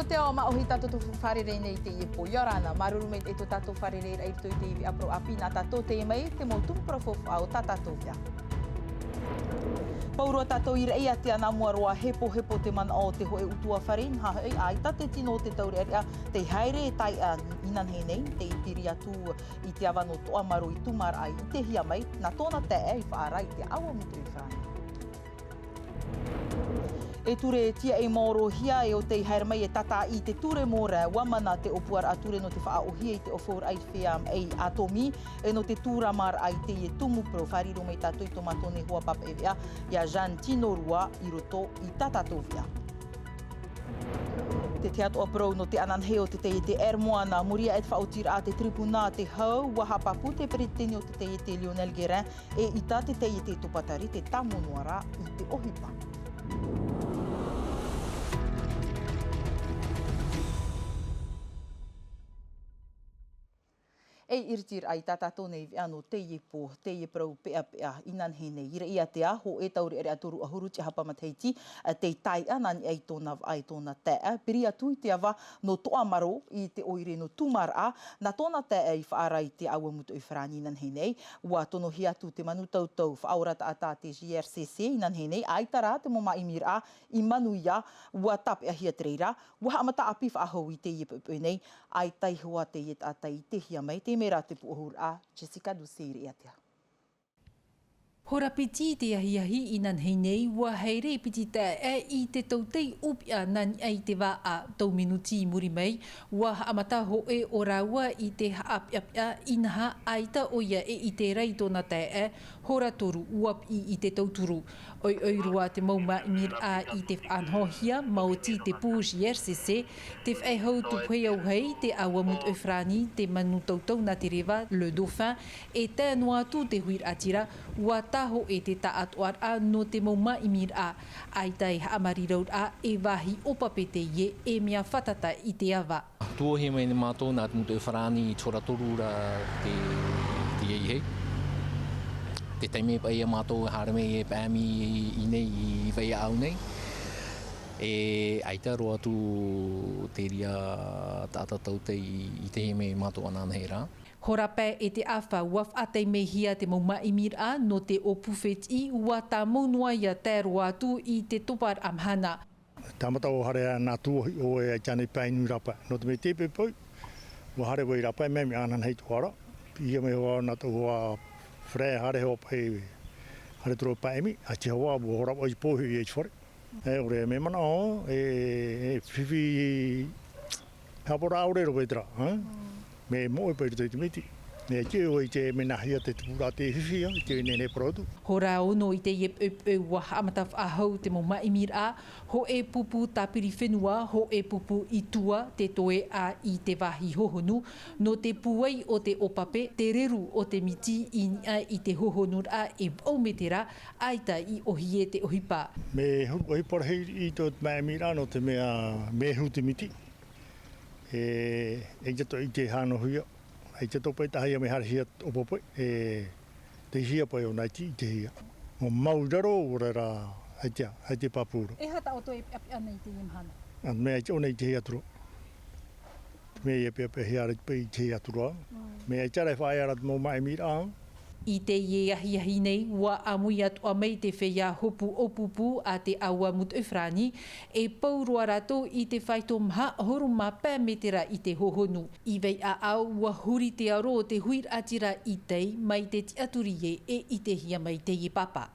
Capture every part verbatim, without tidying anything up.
Te ao māʻohi tātou tō fārerei nei i teie pō. ʻIa ora na, māuruuru maitaʻi tō tātou fārereiraʻa i roto i te ivi ʻāporo ʻāpī, nā tātou tei mai te mau tumu parau faufaʻa o tā tātou veʻa. Pauroa tātou i Raʻiātea, nā mua roa, hepohepo te manaʻo o te hōʻē ʻutuāfare, nā hea hoʻi, ʻaita te tino o te taureʻareʻa tei haere e taiʻa inanahi nei, tei piri atu i te ava nō Toʻamaro i Tūmaraʻa i ʻitehia mai, nā tōna taeaʻe i faʻaara i te ʻāua mūtoʻi farāni. E ture tiaʻi maorohia e ʻo tei haere mai e tātaʻi i te ture mōrae, ʻua mana te ʻōpuaraʻa ture nō te faʻaʻōhie i te ʻōfauraʻa i te feiā maʻi ʻātōmī, e nō te tūramaraʻa i teie tumu parau. Fārerei mai tātou i tō mātou nei hoa pāpaʻi veʻa, iā Jeanne Tinorua i roto i tā tātou veʻa. Te tahi atoʻa parau nō te ananahi o te taiete Air Moana, muri aʻe i te faʻaotiraʻa a te tiripuna a te hau, ʻua haʻapāpū te peretiteni o te taiete Lionel Guérin, e ʻaita te taiete Topa Tari te tāmau noa ra i te ʻohipa. E iritiraʻa i tā tātou nei veʻa nō teie pō, teie parau peʻapeʻa inanahi nei. I Raʻiātea, hōʻē taureʻareʻa toru ʻahuru tiʻahapa matahiti, tei taiʻa nā niʻa i tōna vaʻa e tōna taeaʻe, piri atu i te ava nō Toʻamaro i te ʻoire nō Tūmaraʻa, nā tōna taeaʻe i faʻaara i te ʻāua mūtoʻi farāni inanahi nei. ʻUa tonohia atu te manu tautau faʻaora taʻata a te J R C C inanahi nei, ʻaita rā te mau māʻimiraʻa i manuia, ʻua tāpeʻahia te reira, ʻua haʻamata ʻāpī faʻahou i teie poʻipoʻi nei, ʻaita iho ā teie taʻata i ʻitehia mai, tei mai rā te pūʻohuraʻa, Jessica Ducé i Raʻiātea. Hora piti te ahiahi inanahi nei, ʻua haere piti taeaʻe i te tautai ʻōpeʻa nā niʻa i te vaʻa. Tau minuti i muri mai, ʻua haʻamata hōʻē o rāua i te haʻapeʻapeʻa inaha, ʻaita ʻoia e ʻite ra i tōna taeaʻe, hora toru ʻua piʻi i te tauturu. ʻOiʻoi roa te mau māʻimiraʻa i te faʻanahohia, maoti te pū J R C C, te faʻehau tupu hei auahi, te ʻāua mūtoʻi farāni, te manu tautau nā te reva, le Dauphin, e tae noa atu te huiraʻatira, ʻua tāhōʻē te taʻatoʻaraʻa nō te mau māʻimiraʻa, ʻaita e haʻamarirau ra, e vāhi ʻōpape teie, e mea fātata i te ava. Tuohia mai nei mātou nā te mūtoʻi farāni i te hora toru ra te, te ʻahiahi. Te taime paʻi a mātou e haere mai e paʻami i nei i Vaiaʻau nei. E ʻaita roa atu te reira taʻata tautai i, i ʻitehia mai mātou ananahi ra. Hora pae e te ʻāfa, ʻua faʻataimehia te mau māʻimiraʻa nō te ʻōpū fētiʻi, ʻua tāmau noa ia tae roa atu i te toparaʻa mahana. Tāmata ʻua haere ana tuohi ʻoe i tēnei pae nui rāpae. Nō te mea i te poʻipoʻi, ʻua haere vau i rāpae, mea mea ananahi atoʻa ra. Piʻihia mai hoʻi nā tōʻu hoa frère, haere hoʻi paʻi, haere atu ra paʻami, ʻaita hoʻi ʻua hora vau i pō i te fare. E, ʻaore mea manaʻo, e, e fifi, haʻapaʻo ra ʻaore roa vau terā, ha? Mea moʻe paʻi i roto i te miti. E, te ʻoe i te mea nāhea te tupuraʻa te fifi, ha? I te nehenehe parau atu. Hora ono i teie poʻipoʻi ʻua haʻamata faʻahou te mau māʻimiraʻa, hōʻē pupu tāpiri fenua, hōʻē pupu i tua, te toe ā i te vāhi hohonu, nō te pūai o te ʻōpape, te reru o te miti i niʻa i te hohonuraʻa e vaʻu metera, ʻaita i ʻōhie te ʻohipa. Mea huru ʻohipa rahi i tō te māʻimiraʻa nō te mea mea huru te miti. E, ʻaita atoʻa i te hānohia, ʻaita atoʻa paʻi taʻahia mea haerehia ʻōpape, e, te hia paʻi ʻōna i te, i te hia. ʻUa mau i raro, ʻaore rā, ʻaita, ʻaita e pāpū ra. E aha tā ʻoutou e peʻapeʻa nei i teie mahana? A, mea ʻaita ʻōna i te hia atu ra. Mea ia peʻapeʻahia ra paʻi i te hia atu ra. Mea ʻaita rā e faʻaea ra te mau māʻimiraʻa. I teie ahiahi nei, ʻua ʻāmui atoʻa mai te feiā hopu ʻōpūpū a te ʻāua mūtoʻi farāni, e pau roa rātou i te faito maha ʻahuru mā pae metera i te hohonu. I Vaiaʻau, ʻua huri te aro o te huiraʻatira i tei mai te tiʻaturi ē e ʻitehia mai teie papa.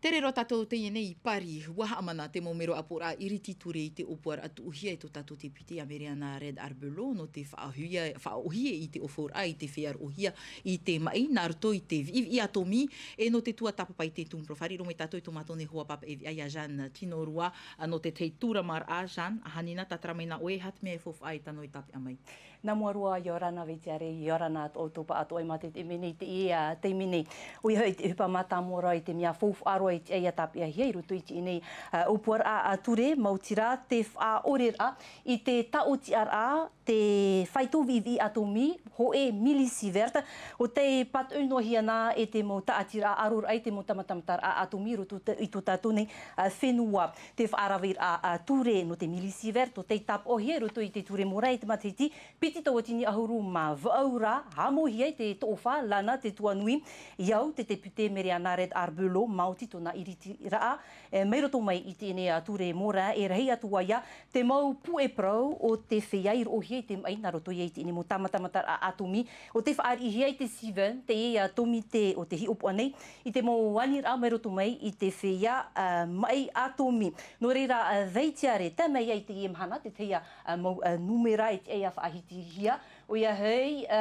Terā roa tātou teie nei i Paris, ʻua haʻamana te mau mero ʻāpoʻoraʻa iriti ture i te ʻōpuaraʻa tuʻuhia e tō tātou te piti Ameriana Reid Arbelot nō te faʻaʻōhie, faʻaʻōhie i te ʻōfauraʻa i te feiā roʻohia i te maʻi, nā roto i te viʻiviʻi ʻātōmī, e nō te tuatāpapa i te tumu parau. Fārerei mai tātou i tō mātou nei hoa pāpaʻi veʻa iā Jeanne Tinorua, nō te tahi tūramaraʻa. Jeanne, ʻahani na tātara mai nā ʻoe, e aha te mea e faufaʻa i tā ʻoe tāpeʻa mai? Nā mua roa, ʻia ora na Veitiare, ʻia ora na tō ʻoutou pāʻatoʻa i mātaitai mai nei i teie, ā, taime nei. ʻOia hoʻi, te ʻohipa mātāmua roa i te mea faufaʻa roa i tiʻa ʻia tāpeʻahia i roto i teie nei, ā, ʻōpuaraʻa, ā, ture, maoti rā te faʻaʻoreraʻa i te taʻotiʻaraʻa, te faito viʻiviʻi atomi, hōʻē millisievert, ʻo tei pātoʻi noa hia na e te mau tāʻatiraʻa ʻaroraʻa i te mau tāmatamataraʻa atomi i roto te, i tō tātou nei, ā, fenua. Te faʻaraveraʻa, ā, ture nō te millisievert, ʻo tei tāpaʻohia i roto i te ture mōrae e te matahiti, piti tauatini ʻahuru mā vaʻu ra, haʻamohia e te toʻofa Lana Tetuanui, i au te tepute Mereana Reid-Arbelot, maoti tōna ʻiritiraʻa, e, mai roto mai i teie, ā, ture mōrae, e rahi atu ā ia te mau puʻe parau o te feiā i roʻohia i te maʻi nā roto ia i teie mau tāmatamataraʻa atomi, ʻo tei fāriʻihia i te CEVEN, teie, ā, tōmite o te hiʻopoʻa nei, i te mau aniraʻa mai roto mai i te feiā, ā, maʻi atomi. Nō reira, ā, Veitiare, tae mai ai i teie mahana, te tahi, ā, mau, ā, nūmera e tiʻa ʻia faʻahitihia, ʻoia hoʻi, ā,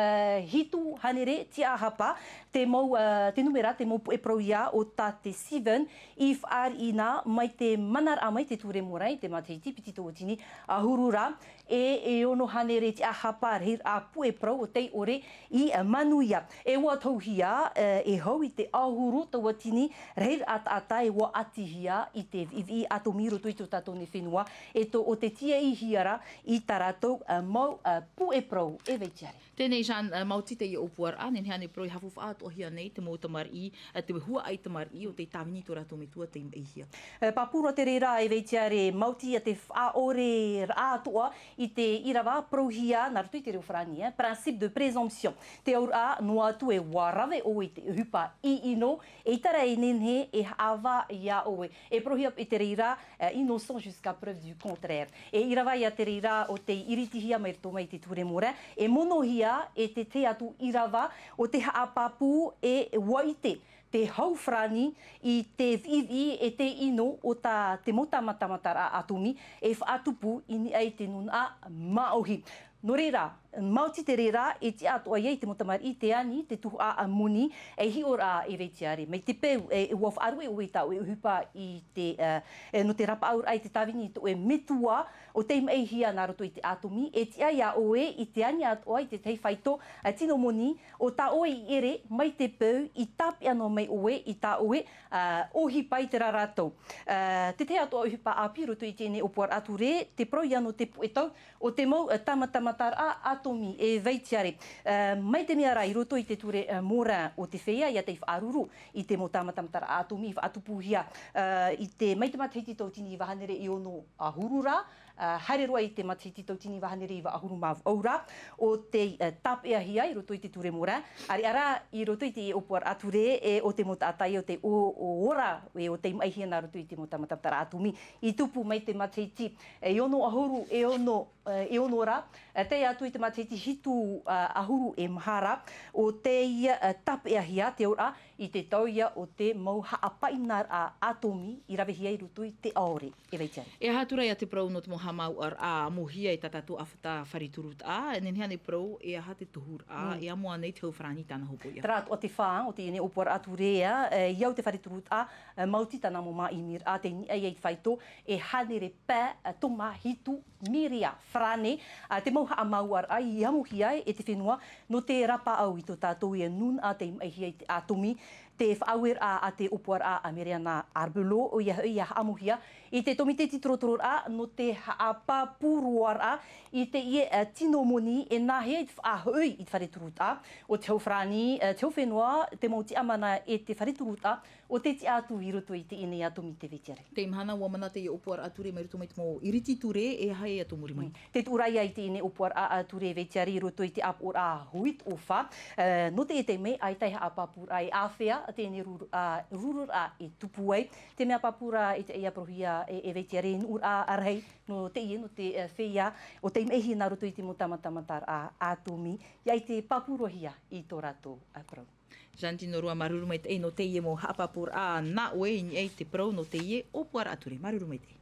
hitu hānere tiʻahapa te mau, ā, te nūmera, te mau puʻe parau ïa o tā te CEVEN i fāriʻi na mai te manaraʻa mai te ture mōrae i te matahiti piti tauatini ʻahuru ra, e, e ono hānere tiʻahapa rahiraʻa puʻe parau ʻo tei ʻore i, ā, manuia. E ʻua tauhia, ā, e hau i te ʻahuru tauatini rahiraʻa taʻata e ʻua ʻatihia i te viʻiviʻi atomi i roto i tō tātou nei fenua, e tō, ʻo tei tiaʻihia ra i tā rātou, ā, mau, ā, puʻe parau, e Veitiare. Teie nei Jeanne, ā, maoti teie ʻōpuaraʻa, nehenehe ānei parau e haʻafaufaʻa atoʻa hia nei te mau tamariʻi, ā, te huaʻai tamariʻi ʻo tei tāvini i tō rātou metua tei maʻihia. Ā, pāpū roa te reira, e Veitiare, maoti ïa te faʻaʻoreraʻa atoʻa i te ʻīrava parauhia nā roto i te reo farāni, ā, principe de présomption. Te auraʻa, noa atu e ʻua rave ʻoe i te ʻohipa ʻino, eʻita rā e nehenehe e haʻavā iā ʻoe. E parauhia i te reira, ā, innocent jusqu'à preuve du contraire. E ʻīrava ïa te reira ʻo tei iritihia mai roto mai i te ture mōrae, e monohia e te tahi atu ʻīrava ʻo tei haʻapāpū e ʻua ʻite te hau farāni i te viʻiviʻi e te ʻino o tā te mau tāmatamataraʻa atomi e faʻatupu i niʻa i te nūnaʻa māʻohi. Nō reira, maoti te reira, e tiʻa atoʻa ïa i te mau tamariʻi te ani, te tuhaʻa moni, ei hiʻoraʻa, e Veitiare. Mai te peu, e, e ʻua faʻaruʻe ʻoe i tā ʻoe ʻohipa i te, ā, e, nō te rapaʻauraʻa i te tāvini i tō ʻoe metua ʻo tei maʻihia nā roto i te atomi, e tiʻa iā ʻoe i te ani atoʻa i te tahi faito, ā, tino moni, ʻo tā ʻoe i ʻere mai te peu i tāpeʻa noa mai ʻoe i tā ʻoe, ā, ʻohipa i terā rātou. Ā, te tahi atoʻa ʻohipa ʻāpī i roto i teie nei ʻōpuaraʻa ture, te parau ïa nō te puʻe tau o te mau, ā, tāmatamataraʻa atomi, e Veitiare. Ā, mai te mea rā i roto i te ture, ā, mōrae ʻo te feiā ïa tei faʻaruru i te mau tāmatamataraʻa atomi i faʻatupuhia, ā, i te, mai te matahiti tauatini iva hānere e ono ʻahuru ra, ā, haere roa i te matahiti tauatini iva hānere iva ʻahuru mā vaʻu ra, ʻo tei, ā, tāpeʻahia i roto i te ture mōrae, ʻāreʻa rā i roto i te ʻōpuaraʻa ture, e ʻo te mau taʻata ïa ʻo tei ʻo, ʻo ora, e ʻo tei maʻihia nā roto i te mau tāmatamataraʻa atomi i tupu mai te matahiti, e, e ono ʻahuru e ono, e, e ono ra, e, tae atu i te matahiti hitu, ā, ʻahuru e maha ra, ʻo tei, ā, tāpeʻahia te auraʻa i te tau ïa o te mau haʻapaʻinaraʻa atomi i ravehia i roto i te ʻaore, e Veitiare. E aha atu ra ïa te parau nō te mau haʻamāuʻaraʻa ʻāmuhia e tā tātou ʻāfata fare turutaʻa, e nehenehe ānei parau, e aha te tohuraʻa, Mm. e amo ānei te hau farāni i tāna hopoiʻa? Terā atoʻa te fā o teie nei ʻōpuaraʻa ture, ā, e, i au te fare turutaʻa, ā, maoti tāna mau māʻimiraʻa, tei niʻa ïa i te faito, e hānere pae, ā, toma hitu mīria farāne, ā, te mau haʻamāuʻaraʻa i ʻāmuhia e te fenua nō te rapaʻau i tō tātou ïa nūnaʻa tei maʻihia i te atomi, te faʻaueraʻa a te ʻōpuaraʻa a Mereana Arbelot, ʻoia hoʻi ʻia haʻamohia i te tōmite tītorotororaʻa nō te haʻapāpū roaraʻa i teie, ā, tino moni e nāhea i te faʻahoʻi i te fare turutaʻa o te hau farāni, ā, te hau fenua, te mau tiʻamana e te fare turutaʻa, ʻo tei tiʻa atu i roto i teie nei atomi, e Veitiare. Teie mahana ʻua mana teie ʻōpuaraʻa ture mai roto mai te mau iriti ture, e aha ïa tō muri mai? Mm. Tē tuʻu ra ïa i teie nei ʻōpuaraʻa ture, e Veitiare, i roto i te ʻāpoʻoraʻa Huit Ofa, ā, nō teie taime, ʻaita e haʻapāpūraʻa e āfea teie nei ruru-, ā, rururaʻa e tupu ai. Te mea pāpū ra i teie parauhia, e, e Veitiare, nuʻuraʻa rahi nō teie, nō te, ā, feiā ʻo tei maʻihia nā roto i te mau tāmatamataraʻa atomi, ʻia ʻite pāpū roa hia i tō rātou, ā, parau. Jeanne, tino roa māuruuru maitaʻi nō teie mau haʻapāpūraʻa nā ʻoe i niʻa i te parau nō teie ʻōpuaraʻa ture. Māuruuru maitaʻi.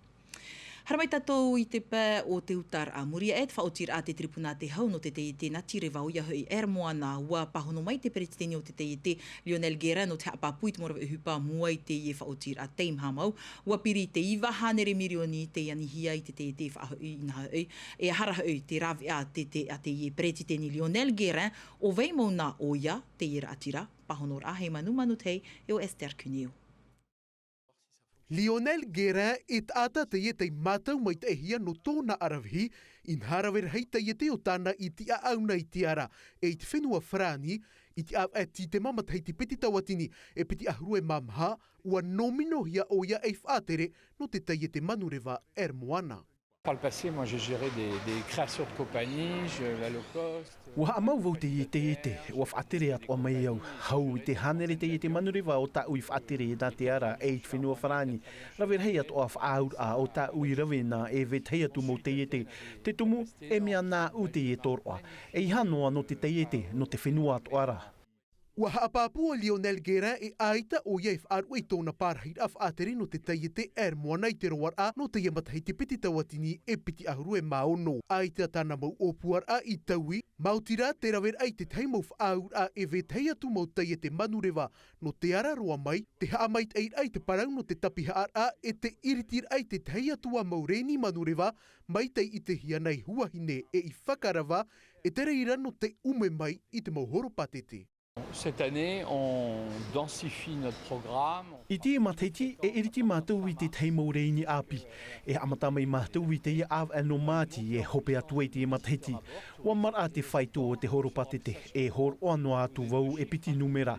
Haere mai tātou i te pae o te utaraʻa. Muri aʻe te faʻaotiraʻa a te tiripuna a te hau nō te taiete natireva, ʻoia hoʻi Air Moana, ʻua pāhono mai te peretiteni o te taiete, Lionel Guérin, nō te haʻapāpū i te mau rave ʻohipa mua i teie faʻaotiraʻa tei maha mau. ʻUa piri te iva hānere mirioni tei anihia i te taiete faʻahoʻi, inaha hoʻi, e aha ra hoʻi te rāveʻa a te, te, a teie peretiteni Lionel Guérin, ʻo vai mau na ʻoia, teie raʻatira, pāhonoraʻa Heimanumanu Tei, e ʻo Esther Cuneo. Lionel Guérin, e taʻata teie tei mātau maitaʻihia nō tōna ʻaravihi, inaha rave rahi taiete ʻo tāna i tiʻaʻau na i te ara, e i te fenua Farāni, i te ʻāvaʻe Tītema matahiti piti tauatini e piti ʻahuru e mā maha, ʻua nōminohia ʻoia ei faʻatere nō te taiete manureva Air Moana. Par le passé, moi, j'ai géré des, des créations de compagnie, je, la low cost. ʻUa haʻamau vau teie taiete, ʻua faʻatere atoʻa mai au. Hau i te hānere taiete manureva o tāʻu i faʻatere nā te ara e i te fenua Farāni. Rave rahi atoʻa faʻaauraʻa o tāʻu i rave na e vetahi atu mau taiete. Te tumu, e mea nāʻu teie tōroʻa. ʻEiaha noa nō te taiete, nō te fenua atoʻa ra. ʻUa haʻapāpū ʻo Lionel Guérin e ʻaita ʻoia e faʻaruʻe i tōna pārahiraʻa faʻatere nō te taiete Air Moana i te roaraʻa nō teie matahiti piti tauatini e piti ʻahuru e mā ono. ʻAita tāna mau ʻōpuaraʻa i taui, maoti rā te raveraʻa i te tahi mau faʻaauraʻa e vetahi atu mau taiete manureva nō te ara roa mai, te haʻamaitaʻiraʻa i te parau nō te tapihaʻaraʻa e te ʻiritiraʻa i te tahi atu ā mau rēni manureva, mai tei ʻitehia nei huahine e i fakarava, e te reira nō te ʻume mai i te mau horopātete. Cette année, on densifie notre programme. I teie matahiti, e ʻiriti mātou i te tahi mau rēni ʻāpī. E haʻamata mai mātou i teie ʻāvaʻe nō Māti, e hope atu ai teie matahiti. ʻUa maraʻa te faito o te horopātete, e hōroʻa noa atu vau e piti nūmera.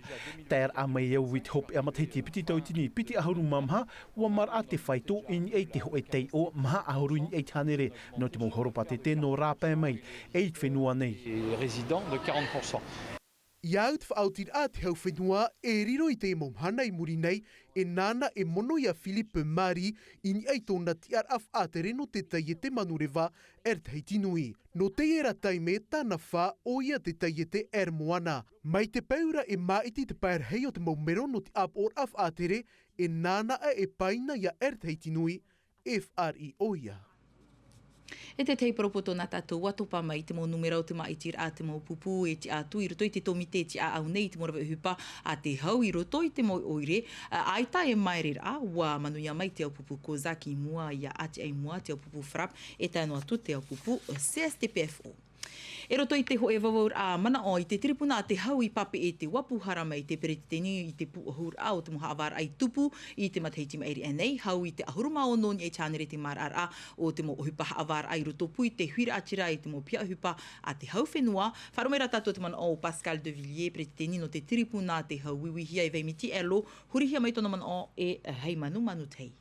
Taeraʻa mai au i te hopeʻa matahiti piti tauatini piti ʻahuru mā maha, ʻua maraʻa te faito i niʻa i te hōʻē taiʻo, maha ʻahuru i niʻa i te hānere, nō te mau horopātete nō rāpae mai, e i te fenua nei. Les résidents de quarante pour cent. ʻIa au te faʻaotiraʻa a te hau fenua e riro i teie mau mahana i muri nei, e nāna e mono ia Philippe Marie i niʻa i tōna tiʻaraʻa faʻatere nō te taiete manureva Air Tahiti Nui. Nō teie ra taime tāna fā ʻoia te taiete Air Moana. Mai te peu ra e māʻiti te pae rahi o te mau mero nō te ʻāpoʻoraʻa faʻatere, e nāna aʻe e paina ia Air Tahiti Nui, e fāriʻi ʻoia. E te tahi poropoto nā tātou ʻua topa mai i te mau nūmera o te māʻitiraʻa a te mau pupu e tiʻa atu i roto i te tōmite e tiʻaʻau nei i te mau rave ʻohipa a te hau i roto i te mau ʻoire, ʻaita e māereraʻa, ʻua manuia mai te aupupu COSAC i mua ia ʻati ai mua te aupupu FRAPP, e tae noa atu te aupupu CSTPFO. I roto i te hōʻē vauvau ra manaʻo i te tiripuna a te hau i papeʻete, ʻua pūhara mai te peretiteni i te pūʻohuraʻa o te mau haʻavāraʻa i tupu i te matahiti maʻiri aʻe nei, hau i te ʻahuru mā ono i niʻa i te hānere te maraʻaraʻa o te mau ʻohipa haʻavāraʻa i rotopū i te huiraʻatira i te mau piha ʻohipa a te hau fenua. Faʻaroʻo mai ra tātou te manaʻo o Pascal de Villiers, peretiteni nō te tiripuna a te hau, Uiuihia e Vaimiti Elo, hurihia mai tōna manaʻo e Heimanumanu Tei.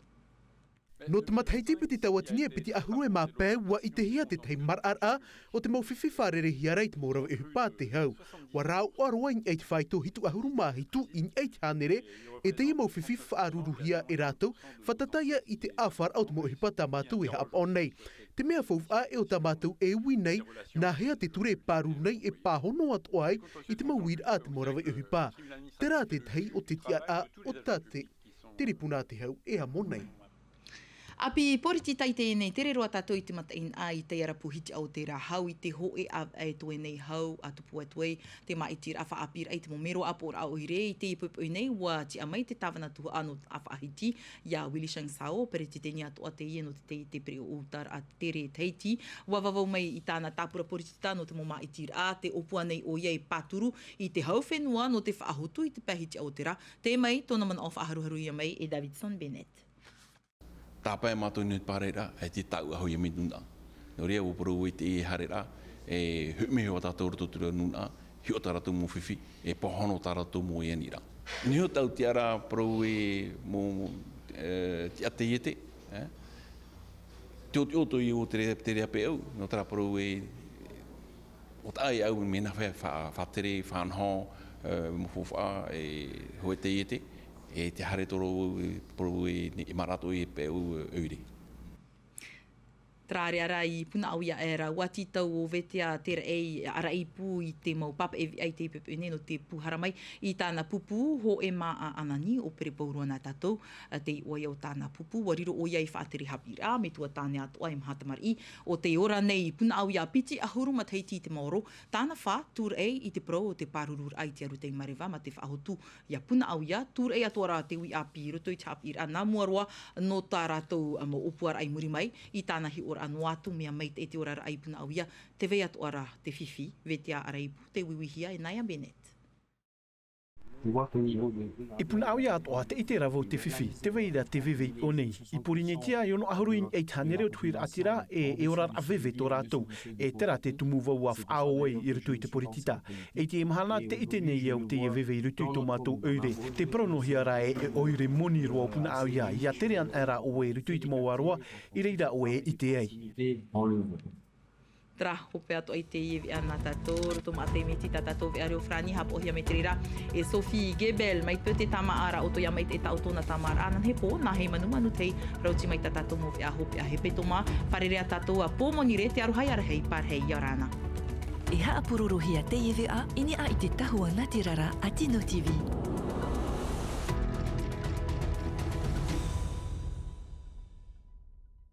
Nō te matahiti piti tauatini e piti ʻahuru e mā pae, ʻua ʻitehia te tahi maraʻaraʻa o te mau fifi fārerei-hia-ra i te mau rave ʻohipa a te hau. ʻUa rāʻoʻa roa i niʻa i te faito hitu ʻahuru mā hitu i niʻa i te hānere, e teie mau fifi faʻaruru-hia e rātou, fātata ia i te ʻāfaraʻa o te mau ʻohipa tā mātou e haʻapaʻo nei. Te mea faufaʻa e ʻo tā mātou e ui nei, nā hea te ture e pāruru nei e pāhono atoʻa ai i te mau uiraʻa a te mau rave ʻohipa. Terā te tahi o te tiʻaraʻa o tā te tiripuna a te hau e amo nei. ʻĀpī Poritita i teie nei, tere roa tātou i te mataʻeinaʻa i te Aotearoa Pūhitiʻa o te Rā. Hau i te hōʻē ʻāvaʻe e toe nei hau ʻa tupu atu ai te māʻitiraʻa faʻaʻāpīraʻa i te mau mero ʻāpoʻoraʻa ʻoire. I teie poʻipoʻi nei, ʻua tiʻa mai te tāvana tuhaʻa nō te faʻahiti, ia Willy Chang-sao, peretiteni atoʻa teie nō te taiete pereʻoʻo ʻūtaraʻa tere Tahiti. ʻUa vauvau mai i tāna tāpura poritita nō te mau māʻitiraʻa, tē ʻōpua nei ʻoia e pāturu i te hau fenua nō te faʻahotu i te pae hitiʻa o te rā. Tē mai tōna manaʻo faʻaharuharuhia mai e Davidson Bennett. Tāpae mātou i te pārairaʻa, e te tāʻu ʻahu ia mea nūnaʻa. Nō reira, ʻua parau i te haereraʻa, e huʻihuʻi tātou i roto i te nūnaʻa, hiʻo tā rātou mau fifi, e pāhono tā rātou mau aniraʻa. Nō tāʻu tiʻaraʻa parau e mau, e, tiʻa taiete, e. Te ʻoto, ʻoto i ʻō tere, tere apeʻau, nō terā parau e, ʻo taʻa e au mea nā hea fa-, faʻatere, faʻanaho, e, mau faufaʻa, e, hōʻē taiete, e te haere tō rātou, e, parau e, e maraʻa atoʻa i te peʻau, e, ʻoire. Tarareara i Punaʻauia e rā ua tītau o Vetea te raʻi, raʻi pū i te mau papa e viʻa i te pepe nei nō te pūhara mai i tāna pupu, Hoʻe Mā a Anani o Perepaurua nā tātou, te iʻoa ia o tāna pupu, ua riro ʻoia i faʻatere haʻapiʻiraʻa, metua tāne atoʻa e maha tamariʻi, o te ora nei i Punaʻauia piti ʻahuru matahiti i te maoro, tāna fā, tūraʻi i te parau o te pārururaʻa i te aru tei mareva ma te faʻahotu ia Punaʻauia, tūraʻi atoʻa rā te uʻi ʻāpī i roto i te haʻapiʻiraʻa nā mua roa nō tā rātou mau ʻōpuaraʻa i muri mai, i tāna hiʻoraʻa noa atu mea maitaʻi te oraraʻa i Punaʻauia, te vai atoʻa rā te fifi, Vetea Araipu, te uiuihia e Naya Bennett. I Punaʻauia atoʻa te ʻite rā vau te fifi, te vai ra te veve i ʻō nei. I Porinetia, e ono ʻahuru i niʻa i te hānere o te huiraʻatira, e, e oraraʻa veve tō rātou, e terā te tumu vau ua faʻaō ai i roto i te poritita. I teie mahana, te ʻite nei au teie veve i roto i tō mātou ʻoire. Te parau noa hia rā e, e ʻoire moni roa o Punaʻauia, ʻia tere anaʻe rā ʻoe i roto i te mau ʻāroa, i reira ʻoe e ʻite ai. Terā, hope atoʻa i teie veʻa nā tātou, roto maʻa te miti tā tātou veʻa reo farāni, haʻapaʻohia mai te reira e Sophie Gebel, mai te peu te tāmāʻa ra ʻoutou ʻia maitaʻi tā ʻoutou nā tāmāʻaraʻa, nāna he pō, nā hei manumanu tei rauti mai tā tātou mau veʻa hopeʻa hepetoma, fārerei ā tātou ā Pōmonire, te aroha ia Rahi, pārahi ia ora na. E haʻapurorohia teie veʻa i niʻa i te tahua nātirara a Tino TV.